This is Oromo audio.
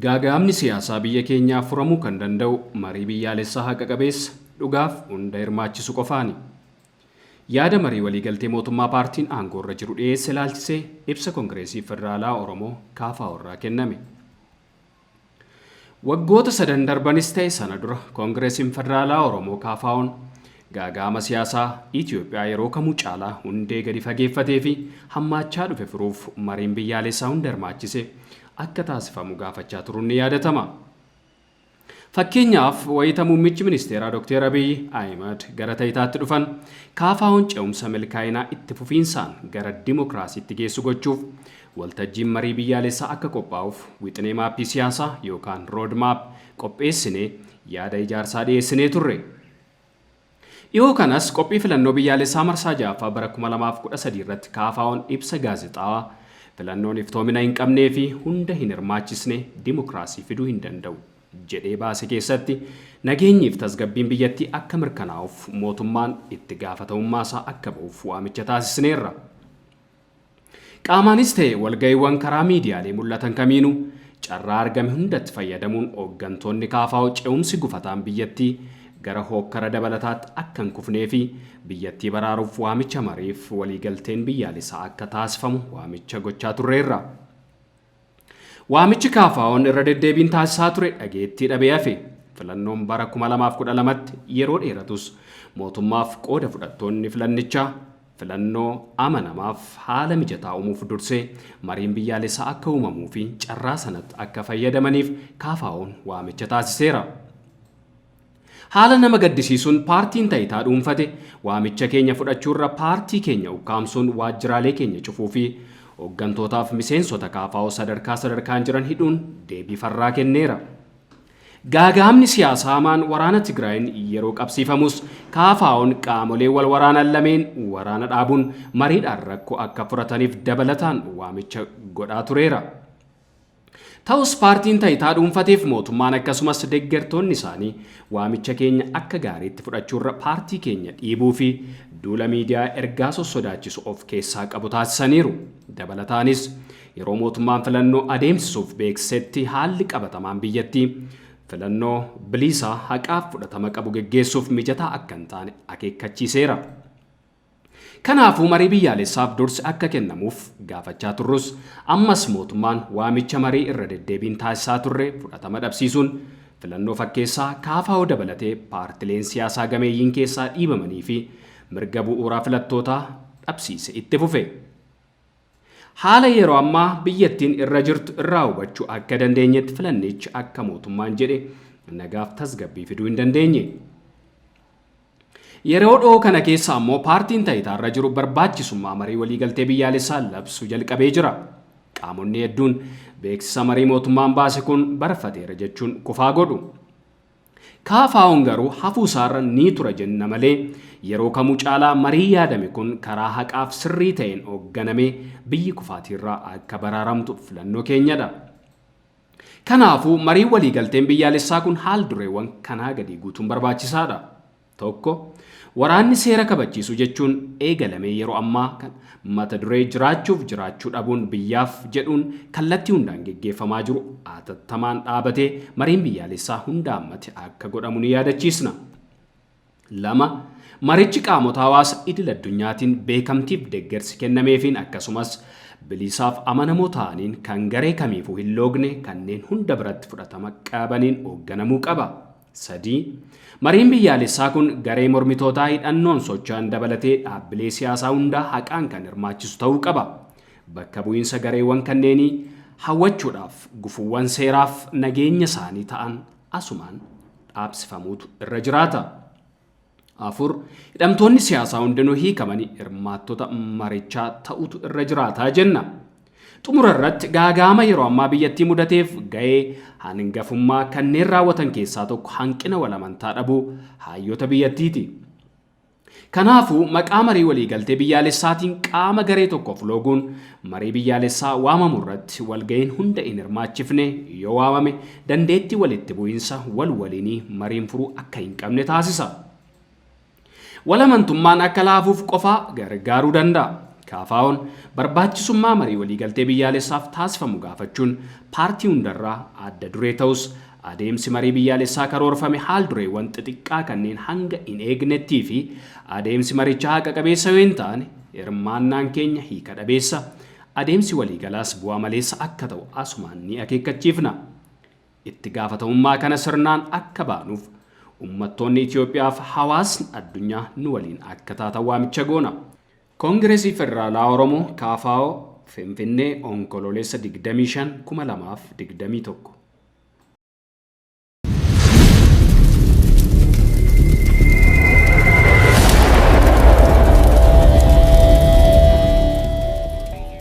Gaaga'amni siyaasaa biyya keenyaa furamuu kan danda'u marii biyyaalessaa haqa qabeessa, dhugaaf hunda hirmaachisu qofaani. Yaada marii waliigaltee mootummaa paartiin aangoorra jiru dhiyeesse ilaalchisee ibsa Kongireesii Federaalaa Oromoo KFO irraa kenname. Waggoota sadan darbanis ta'e sana dura Kongireesiin Federaalaa Oromoo KFOn gaaga'ama siyaasaa Itoophiyaa yeroo kamuu caalaa hundee gadi fageeffatee fi hammaachaa dhufe furuuf mariin biyyaalessaa hunda hirmaachise akka taasifamu gaafachaa turuun ni yaadatama. Fakkeenyaaf wayita muummichi ministeeraa Dr. Abiy Ahimad gara tayitaatti dhufan KFOn ce'umsa milkaa'inaa itti fufiinsaan gara dimokiraasiitti geessu gochuuf waltajjiin marii biyyaalessaa akka qophaa'uuf wixinee maappii siyaasaa yookaan road map qopheessinee yaada ijaarsaa dhiyeessinee turre. Dhiyoo kanas qophii filannoo biyyaalessaa marsaa 6ffaa bara 2013 irratti KFOn ibsa gaazexaawaa filannoon iftoomina hin qabnee fi hunda hin hirmaachisne dimokiraasii fiduu hin danda'u jedhee baase keessatti nageenyiif tasgabbiin biyyattii akka mirkanaa'uuf mootummaan itti gaafatamummaa isaa akka ba'uuf waamicha taasisneerra. Qaamaanis ta'e walga'iiwwan karaa miidiyaalee mul'atan kamiinuu carraa argame hundatti fayyadamuun hooggantoonni KFO ce'umsi gufataan biyyattii gara hookkara dabalataatti akka hin kufnee fi biyyattii baraaruuf waamicha mariif waliigalteen biyyaalessaa akka taasifamu waamicha gochaa turreerra. Waamichi KFOn irra deddeebiin taasisaa ture dhageettii dhabee hafe. Filannoon bara 2012tti yeroo dheeratus mootummaaf qooda fudhattoonni filannichaa filannoo amanamaaf haala mijataa uumuuf dursee mariin biyyaalessaa akka uumamuu fi carraa sanatti akka fayyadamaniif KFOn waamicha taasiseera. Haala nama gaddisiisuun paartiin tayitaa dhuunfate waamicha keenya fudhachuurra paartii keenya ukkaamsuun waajjiraalee keenya cufuu fi hooggantootaaf miseensota KFO sadarkaa sadarkaan jiran hidhuun deebii farraa kenneera. Gaaga'amni siyaasaa hamaan waraana Tigraayin yeroo qabsiifamus KFOn qaamolee wal waraanan lameen waraana dhaabuun mariidhaan rakkoo akka furataniif dabalataan waamicha godhaa tureera. Ta'us paartiin tayitaa dhuunfateef mootummaan akkasumas deeggartoonni isaanii waamicha keenya akka gaariitti fudhachuurra paartii keenya dhiibuu fi duula miidiyaa ergaa sossodaachisu of keessaa qabu taasisaniiru. Dabalataanis yeroo mootummaan filannoo adeemsisuuf beeksisetti haalli qabatamaan biyyattii filannoo bilisaa haqaaf fudhatama qabu geggeessuuf mijataa akka hin taane akeekkachiiseera. Kanaafuu marii biyyaalessaaf dursi akka kennamuuf gaafachaa turrus ammas mootummaan waamicha marii irra deddeebiin taasisaa turre fudhatama dhabsiisuun filannoo fakkeessaa KFO dabalatee paartileen siyaasaa gameeyyiin keessaa dhiibamanii fi mirga bu'uuraa filattootaa dhabsiise itti fufe. Haala yeroo ammaa biyyattiin irra jirtu irraa hubachuu akka dandeenyetti filannichi akka mootummaan jedhe nagaaf tasgabbii fiduu hin dandeenye. Yeroo dhiyoo kana keessa ammoo paartiin tayitaarra jiru barbaachisummaa marii waliigaltee biyyaalessaa labsuu jalqabee jira. Qaamonni hedduun beeksisa marii mootummaan baase kun barfateera jechuun kufaa godhu. KFOn garuu hafuu isaarra ni tura jenna malee yeroo kamuu caalaa marii yaadame kun karaa haqaaf sirrii ta'een hoogganamee biyyi kufaatiirraa akka baraaramtu filannoo keenyadha. Kanaafuu marii waliigalteen biyyaalessaa kun haal dureewwan kanaa gadii guutuun barbaachisaadha. Tokko, waraanni seera kabachiisuu jechuun eegalamee yeroo ammaa kan mata duree jiraachuuf jiraachuu dhabuun biyyaaf jedhuun kallattii hundaan geggeeffamaa jiru atattamaan dhaabatee mariin biyyaalessaa hunda hammate akka godhamu ni yaadachiisna. 2, Marichi qaamota hawaasa idil addunyaatiin beekamtiif deeggarsi kennameefiin akkasumas bilisaaf amanamoo ta'aniin kan garee kamiifuu hin loogne kanneen hunda biratti fudhatama qabaniin hoogganamuu qaba. 3, Mariin biyyaalessaa kun garee mormitootaa hidhannoon socho'an dabalatee dhaabbilee siyaasaa hundaa haqaan kan hirmaachisu ta'uu qaba. Bakka bu'iinsa gareewwan kanneenii hawwachuudhaaf gufuuwwan seeraaf nageenya isaanii ta'an asumaan dhaabsifamuutu irra jiraata. 4, Hidhamtoonni siyaasaa hundinuu hiikamanii hirmaattota marichaa ta'utu irra jiraataa jenna. Xumura irratti gaaga'ama yeroo ammaa biyyattii mudateef ga'ee hangafummaa kanneen raawwatan keessaa tokko hanqina wal amantaa dhabuu hayyoota biyyattiiti. Kanaafuu maqaa marii waliigaltee biyyaalessaatiin qaama garee tokkoof looguun marii biyyaalessaa waamamu irratti walga'iin hunda hin hirmaachifne yoo waamame dandeettii walitti bu'iinsa wal waliinii mariin furuu akka hin qabne taasisa. Wal amantummaan akka laafuuf qofaa gargaaruu danda'a. KFO'n barbaachisummaa marii waliigaltee biyyaalessaaf taasifamu gaafachuun paartii hundarraa adda duree ta'us, adeemsi marii biyyaalessaa karoorfame haal dureewwan xixiqqaa kanneen hanga hin eegnettii fi adeemsi marichaa haqa qabeessa yoo hin taane, hirmaannaan keenya hiika dhabeessa, adeemsi waliigalaas bu'aa maleessa akka ta'u asumaan ni akeekkachiifna. Itti gaafatamummaa kana sirnaan akka baanuuf uummattoonni Itoophiyaaf hawaasni addunyaa nu waliin akka taatan waamicha goona. Koongireesii Federaalaa Oromoo, KFO, Finfinnee, Onkoloolessa 25, 2021.